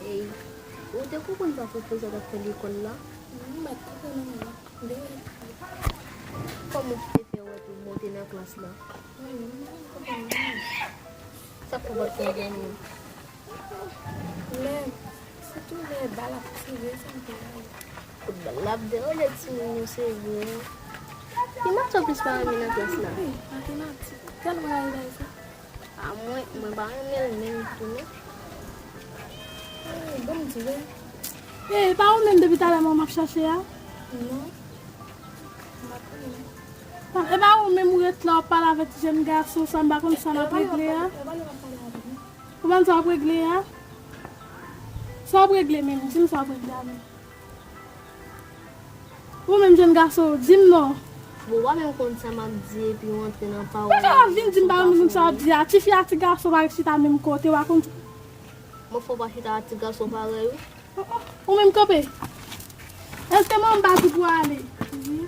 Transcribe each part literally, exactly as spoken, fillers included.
Ey, ou te konprann sa pwofesè t ap fè lekòl la? M pa t konprann anyen. Kòman w te fè wè tou monte nan klas la? Sa k fè w pa t konprann anyen? Lè, sitou lè bal ap tire, sa m te wè. Kout bal la ap deranje timoun yo, se vre. Ki matyè w plis pa renmen nan klas la? Wi, matematik. Tèlman rayi bagay sa. A mwen, mwen pa renmen l menm tou non. Ey, ban m di w. Ey, e pa ou menm depi talè m ap chache a? Non. M pa konnen. E pa ou menm ou ret la w ap pale avèk ti jèn gason sa, m pa konn sa n ap regle a. Ou pa konn sa w ap regle a? Sa w ap regle menm? Di m sa w ap regle a menm. Ou menm jèn gason, di m non. Bon, w pa menm konn sa m ap di epi w antre nan pawòl. Ou ka vin di m pa menm sa w ap di a. Tifi ak ti gason pa chita menm kote, w pa konn. Mwen fè w pa chita ak ti gason parèy ou? Oh, oh, ou menm kanpe. Èske manman m pa di pou w ale? Wi.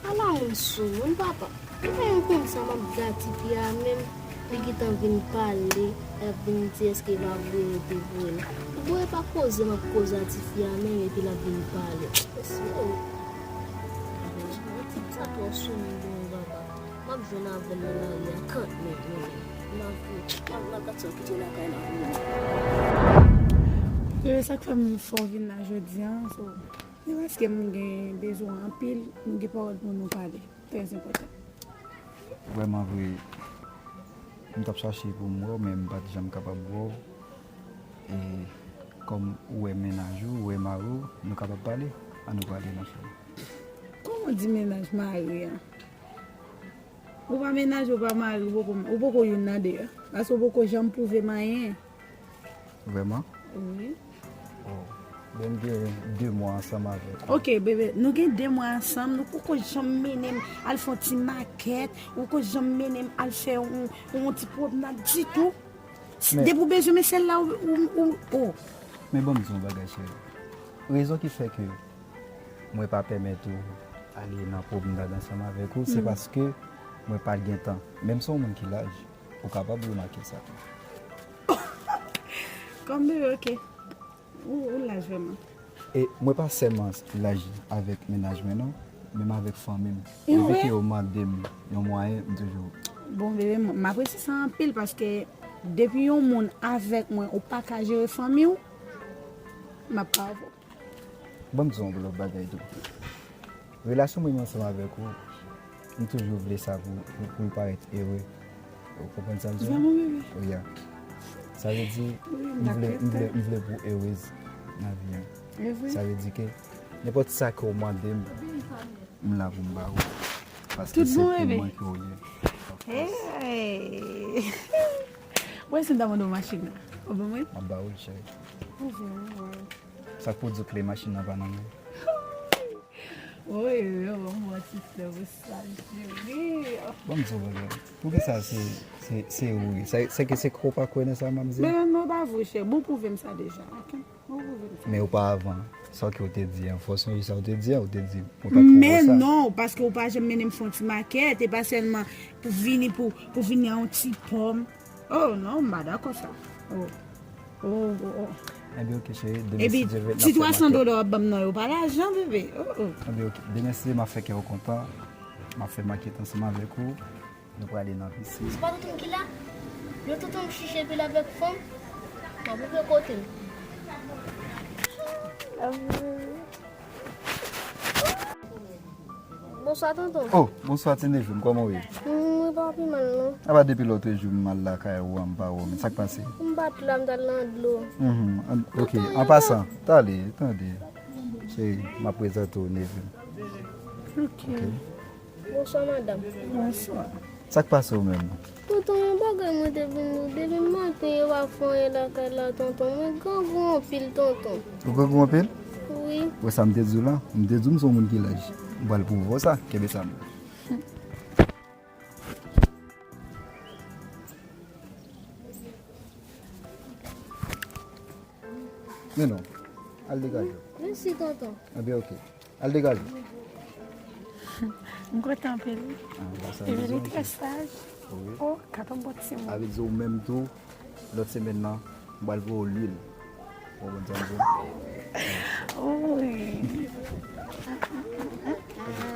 Ala moun sou moun, papa. Mwen menm konn sa m ap di a tifi a menm. Li gentan vin pale, l ap vin di èske e pa vre yo te voye l. Bon, e pa koze m ap koze a tifi a menm epi l ap vin pale. Mesye o. Ti sa twò sou moun pou mwen, papa. M ap jwenn avè l nan lari a kanmenm, men m ap, m ap, m ap gad sa w kite lakay la pou mwen. E sa k fè m fè w vin la jodi a, so, se paske m gen bezwen anpil, m gen pawòl pou nou pale. Trè enpòtan. Vrèman vre, m t ap chache pou m wè w, men m pa t janm kapab wè w. E kòm ou wè mennaj ou, ou wè mari w, nou kapab pale? Ann nou pale, monchè. Kòman w di mennaj mari a? Ou pa mennaj, ou pa mari, ou poko, ou poko youn nan de a. Paske ou poko janm pwouve m anyen. Vrèman? Wi. Oh. Ben, m gen de mwa ansanm avèk ou. Ok, bebe, nou gen de mwa ansanm, nou poko janm mennen m al fè yon ti makèt, ou poko janm mennen m al fè yon, yon ti pwomnad ditou. Depi ou bezwen men sèl la ou, ou, ou, oh. Men ban m di yon bagay, cheri. Rezon ki fè ke mwen pa pèmèt ou ale nan pwomnad ansanm avèk ou, se paske mwen pa gen tan. Menm si w yon moun ki laj, ou kapab remake sa tou. Kòm bebe, ok. Ou, ou laj vrèman. E mwen pa sèlman laj avèk mennaj mwen non, menm avèk fanmi m. Depi ke yo mande m yon mwayen, m toujou. Bon, bebe, m, m apresye sa anpil paske depi yon moun avèk mwen, ou pa ka jere fanmi w, m ap pa avè w. Ban m di w yon lòt bagay tou. Relasyon mwen menm ansanm avèk ou, m toujou vle sa pou, pou, pou l parèt ere. Ou konprann sa m di w? Vrèman, bebe? Wi, ya. Sa vle di, m vle, m vle, m vle pou w erez nan vi an. Sa vle di ke nenpòt sa ke w mande m, m la pou m ba ou. Paske se pou mwen ke w ye. Hey! Mwen se m ta mande w machin nan. Ou ban mwen? M ap ba ou l, cheri. Ou vrèman, waw. Sa k pou di w kle machin nan pa nan men? Woy, yo, ban m yon ti flè pou sa, cheri. Ban m di w bagay. Poukisa se, se, se ou ye? Se, se ke se ke w pa kwè nan sa m ap di? Men non, pa vre, cheri. Bon, pwouve m sa deja, ok? Bon, pwouve m sa. Men oparavan, sa ke w te di an, fò sonje sa w te di an, ou te di, mwen pa t pou wè sa. Men non, paske ou pa janm mennen m fè yon ti makèt, e pa sèlman pou vini, pou, pou vini a yon ti pòm. Oh, non, m pa dakò sa. Oh. Oh, oh, oh. Ebyen, ok, cheri, demen si Dye vle, n ap fè makèt. Epi, ti twa san dola w ap ban m nan yo pa lajan, bebe. Oh, oh. Ebyen, ok, demen si Dye, m ap fè kè w kontan. M ap fè makèt ansanm avèk ou. Nou prale nan pisin. Se pa tonton m ki la? Yon tonton m chiche epi l avèk fanm. M ap ouvè kote l. Bonswa, tonton. Oh, bonswa, ti neve m, kòman w ye? Mm, mwen pa pi mal, non. Apa depi lòtrejou m al lakay ou an, m pa wè w menm. Sa k pase? M pa t la, m t al nan dlo. Mhm, an, ok, an pasan, tande, tande. Cheri, m ap prezante w neve m. Ok. Ok. Bonswa, madanm. Bonswa. Sa k pase w menm? Tonton, yon bagay mwen te vin di w. Depi maten, yo pa fè anyen lakay la, tonton. Mwen grangou anpil, tonton. Ou grangou anpil? Wi. Wè sa m te di w la? M te di w m se yon moun ki laj. M pral pwouve w sa. Kenbe sa menm. Men non. Al degaje w. Mèsi, tonton. Ebyen, ok. Al degaje w. M kontan anpil. Ah, ba sa. Epi li trè saj. Wi. Oh, gad on bon timoun. Sa vle di ou menm tou, Lòt semèn nan, m pral voye w lwil. Ou konprann sa m di w? Wi.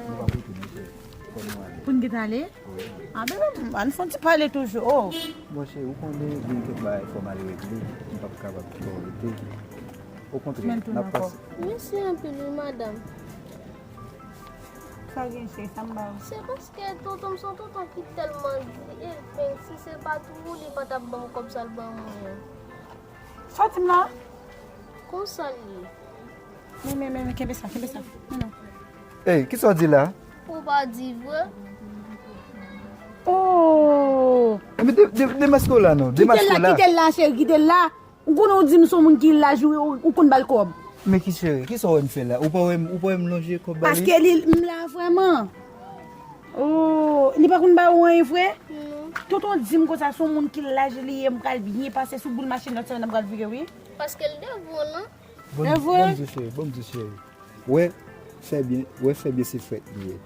Nou pa koute, monchè. Fò nou ale. Pou n kite ale? Wi. A, bebe, ann fè yon ti pale toujou. Oh. Monchè, ou konnen gen kèk bagay fò m al regle. M p ap kapab kite w rete. Okontrè, n ap pase. Mèsi anpil, wi, madanm. Sa gen, cheri, sa m ba ou? Se paske tonton m se yon tonton ki tèlman di, e, men si se pa t ou, li pa t ap ban m kòb sa l ban mwen an. Sòti m la. Konsa l ye. Men, men, men, men, kenbe sa, kenbe sa. Men non. Ey, kisa w di la? Ou pa di vre? Oh! Epi de, de, demaske w la non, demaske w la. Kite l la, kite l la, cheri, kite l la. Ou konnen ou di m se yon moun ki laj, ou, ou, ou konn ba l kòb. Men ki cheri, kisa w wè m fè la? Ou pa wè m, ou pa wè m lonje kòb ba li? Paske li, m la vrèman. Oh, li pa konn ba ou anyen vre? Non. Tonton di m konsa se yon moun ki laj li ye, m pral byen pase sou boul machin lòt semèn nan m pral vire wi. Paske l devan w lan. Bon, e vre? Bon Dye cheri, bon Dye cheri. Wè, fè byen, wè, fè byen se frèt li ye.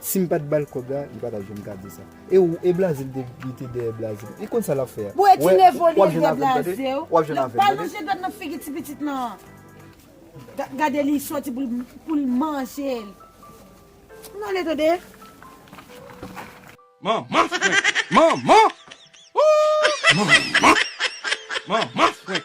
Si m pa t ba l kòb la, li pa t ap janm ka di sa. E ou, e blaze l te, li te dèyè blaze l. Li konn sa l ap fè a. Bwè ti nevo li te dèyè blaze w. W ap jwenn avè m, tande? L ap lonje dwèt nan figi ti pitit lan. Ga-, gade li sòti pou l, pou l manje l. Non, ale tande. Manman frenk! Manman! Ooh! Manman! Manman frenk!